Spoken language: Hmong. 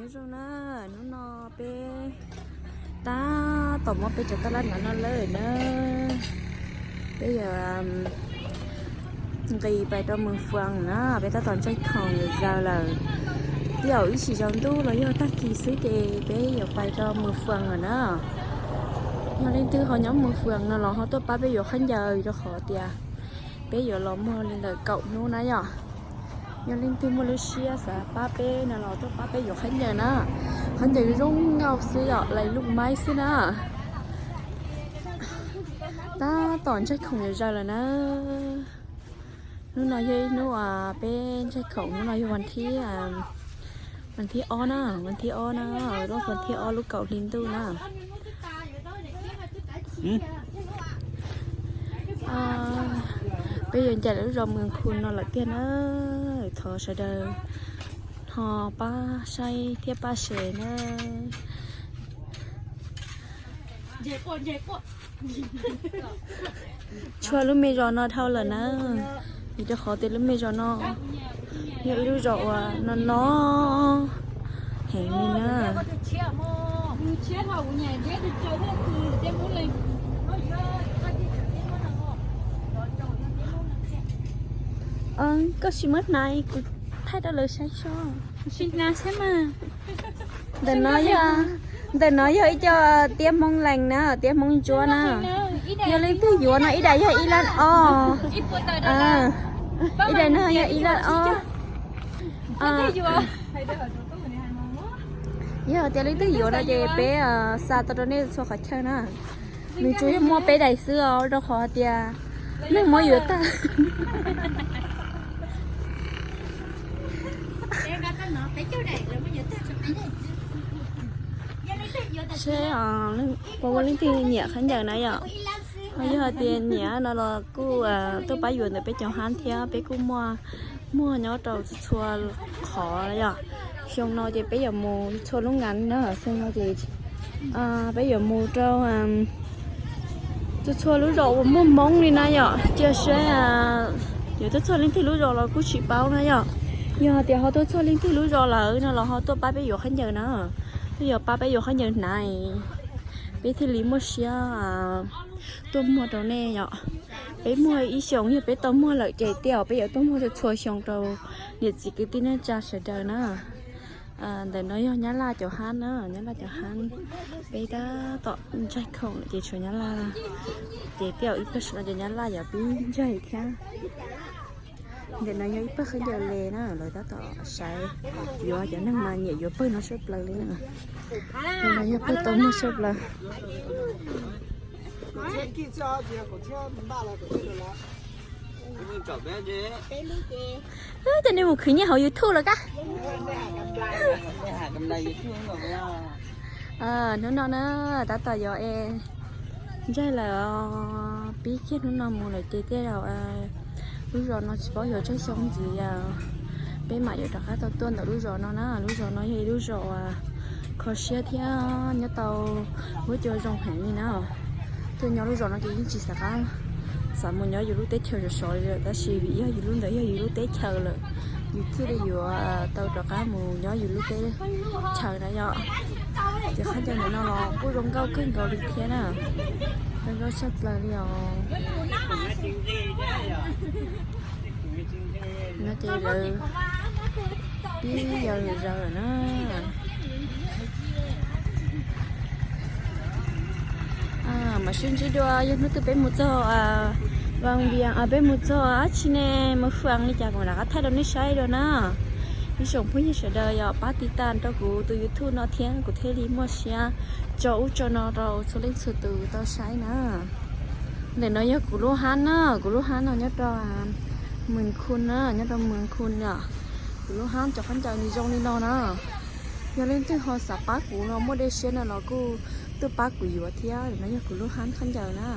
Zoo na, hnub no peb tab tom muab peb cov taj laj ntawm no lawm na. Peb yuav nqis pais rau Mường Phường na, peb tab tom ntsaig khoom yuav zaws lawm. Twb yog ib sim zaus ntuj los yog tag kis xwb ces peb yuav pais rau Mường Phường lawm na. Yog leej twg ho nyob Mường Phường no los ho tuaj pab peb yuav khaub ncaws rau qhov tias peb yuav los muag li ntawm kaum hnub na yom. Yog leej twg muaj lub siab xav pab peb no los tuaj pab peb yuav khaub ncaws na. Khaub ncaws zoo nkauj xwb yom, lais luj maib xwb na. Tab tom ntsaig khoom yuav zaws lawm na. Hnub no yog ib hnub peb ntsaig khoom, hnub no yog vas thib, vas thib ob na, vas thib ob na, lub vas thib ob lub kaum hli ntuj na. Peb yuav ncaim lub zos Mường Phường no lawm tiag na. Thov sawv daws ho pab saib thiab pab share na. Tshuaj lub me zos no dhau lawm na, vim rau qhov tias lub me zos no yog ib lub zos uas no no heev li na. Koj sim muab hnav kuv thaij rau lawv saib seb. Ntawm no yog, ntawm no yog ib co tiab Hmoob Lees na, tiab Hmoob Ntsuab na. Yog leej twg yuav no ib daim yog ib lab ob. Ib daim no yog ib lab ob. Yog tias leej twg yuav no ces peb xa tau rau nej txhua qhov chaw na. Nws tsuas yog muaj peb daim xwb os, rau qhov tias neeg muab yuav tag. Seb puas muaj leej twg nyiam khaub ncaws na yom. Ho yog hais tias nyiam no los kuj tuaj pab yuav ntawm peb cov hab thiab, peb kuj muaj, muaj nyob rau txhua qhov yom. Xyoo no ces peb yuav mus txhua lub ngas na, xyoo no ces peb yuav mus rau txhua txhua lub zos uas muaj Hmoob li na yom. Cia seb yuav tuaj txog leej twg lub zos los kuj tsis paub na yom. Yog tias ho tuaj txog leej twg lub zos lawm no los ho tuaj pab peb yuav khaub ncaws na. Twb yog pab peb yuav khaub ncaws hnav, peb thiaj li muaj siab tuaj muag rau nej yom. Peb muag ib xyoos yog peb tau muag lawm ces tej peb yuav tuaj muag txhua txhua xyoo rau niam txiv kwv tij neej tsa sawv daws na. Ntawm no yog Nyab Laj cov hab na, Nyab Laj cov hab. Peb tab tom ntsaig khoom lawm ces tshuav Nyab Laj, ces tej ib pawg saum no cov Nyab Laj yog pib ntsaig thiab. Ntawm no yog ib pawg khaub ncaws le na, lawv tab tom saib yuav, cov neeg mas nyiam yuav pawg no sab plaws li na. Ntawm no yog pawg tau muag sab plaws. Ces nej mus khwv nyiaj hauv YouTube los kab. Hnub no na, tab tom yuav es ntsaig lawm, pib kiag hnub no mus lawm ces tej zaum lub zos no tsis paub yuav tsawg xyoo ntxiv peb mam yuav rov qab tau tuaj ntawm lub zos no na. Lub zos no yog ib lub zos uas kho siab thiab nyob tau huab cua zoo heev li na. Tuaj nyob lub zos no ces yeej tsis xav qab xav mus nyob yus lub teb chaws sov sov li lawm, tab sis vim yog yus lub ntawd yog yus lub teb chaws lawm, yus thiaj li yuav tau rov qab mus nyob yus lub teb chaws na yom. Ces khaub ncaws ntawm no los kuj zoo nkauj kawg nkaus li thiab na, zoo nkauj tshaj plaws li os. No ces lawv pib yos lwm zaws lawm na. Mam sib ntsib dua yog hnub twg peb mus txog Vaj Vias, peb mus txog dab tsi ne, mus faj li cas kuv mam rov qab thaij rau nej saib dua na. Ib tsoom phooj ywg sawv daws yog pab tiv tas rau kuv tus YouTube no thiab kuv thiaj li muaj siab tso ub tso no rau txhua leej txhua tus tau saib na. Ntawm no yog kuv lub hab na, kuv lub hab no nyob rau Mường Khương na, nyob rau Mường Khương yom. Kuv lub hab cov khaub ncaws nws zoo li no na. Yog leej twg ho xav pab kuv no muaj dej siab no los kuj tuaj pab kuv yuav thiab, no yog kuv lub hab khaub ncaws na.